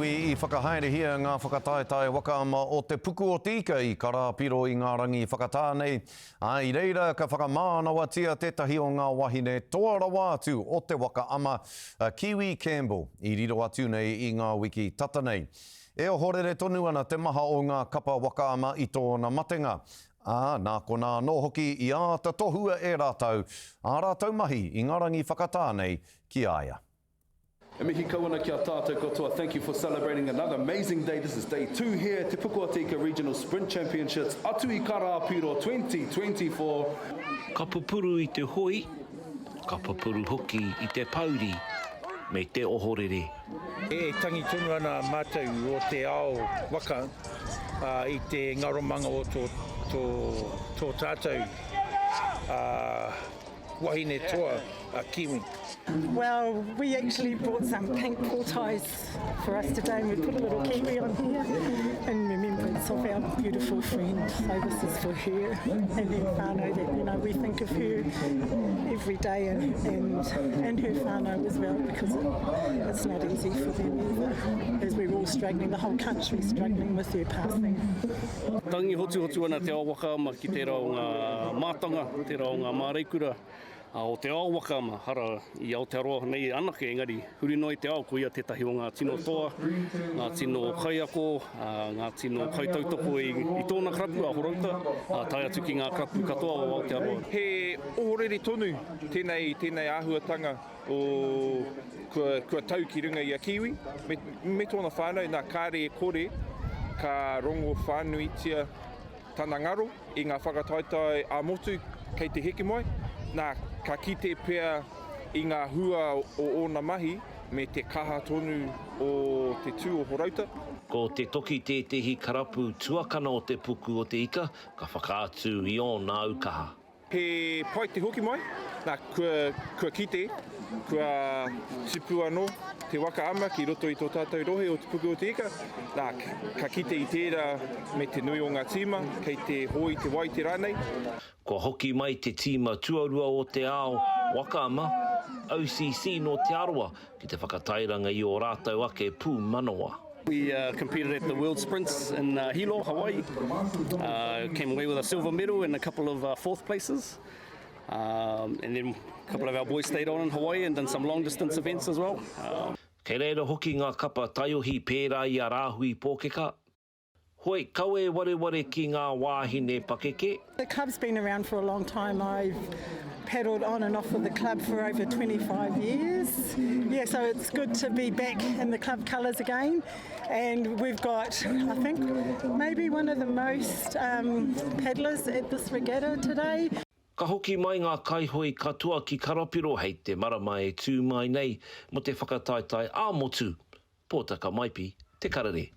I whakahaerehia ngā whakataetae waka ama o Te Puku o Te Ika i Karāpiro i ngā rangi whakatā nei, ā, i reira ka whakamānawatia tētahi o ngā wahine toa rawa atu o te waka ama, a Kiwi Campbell, i riro atu nei i ngā wiki tata nei. E ohorere tonu ana te maha o ngā kapa waka ama i tōna matenga, ā, nā konā anō hoki i āta tohua e rātou ā rātou mahi i ngā rangi whakatā nei ki a ia. E mihi kau ana ki a tātou katoa, thank you for celebrating another amazing day, this is day 2 here at Te Puku o Te Ika Regional Sprint Championships, atu i Karāpiro 2024. Ka pupuru i te hoi, ka pupuru hoki i te pouri me te ohorere. E tangi tonu ana mātou o te ao waka i te ngaromanga o tō tātou wahine toa a Kiwi. Well, we actually brought some pink pōtaes for us today and we put a little kiwi on here in remembrance of our beautiful friend. So this is for her and her whānau that, you know, we think of her every day and, and, and her whānau as well because it, it's not easy for them either as we're all struggling, the whole country struggling with her passing. Tangi hotuhotu ana te ao waka ama ki tērā o ngā mātanga, tērā o ngā māreikura o te ao waka ama, hara i Aotearoa nei anake, engari huri noa i te ao, ko ia tētahi o ngā tino toa, ngā tino kaiako, ngā tino kaitautoko i tōna karapu a Horouta, tae atu ki ngā karapu katoa o Aotearoa. He ohorere tonu tēnei, tēnei āhuatanga o, kua, kua tau ki runga i a Kiwi me, me tōna whānau, nā kāre e kore ka rongo whānuitia tana ngaro i ngā whakataetae ā-motu kei te heke mai, nā, ka kite pea i ngā hua o ōna mahi me te kaha tonu o te tū o Horouta. Ko Te Toki tētehi karapu tuakana o Te Puku o Te Ika ka whakaatu i ōna aukaha. He pai te hoki mai, nā, kua, kua kite, kua tipu anō te waka ama ki roto i tō tātou rohe o Te Puku o Te Ika, nā, ka kite i tērā me te nui o ngā tīma kei te hoe i te wai te rā nei. Kua hoki mai te tīma tuarua o te ao waka ama, OCC nō Te Arawa, ki te whakatairanga i ō rātou ake pūmanawa. We competed at the World Sprints in Hilo, Hawaii. Came away with a silver medal and a couple of fourth places. And then a couple of our boys stayed on in Hawaii and done some long distance events as well. Kei reira hoki ngā kapa taiohi pērā i a Rāhui Pōkeka, Hoi, kawe wareware ki ngā wāhine pakeke. The club's been around for a long time, I've paddled on and off with the club for over 25 years. Yeah, so it's good to be back in the club colours again. And we've got, I think, maybe one of the most um, paddlers at this regatta today. Ka hoki mai ngā kaihoe katoa ki Karapiro hei te marama e tū mai nei mō te whakataetae ā-motu, Pōtaka Maipi, Te Karere.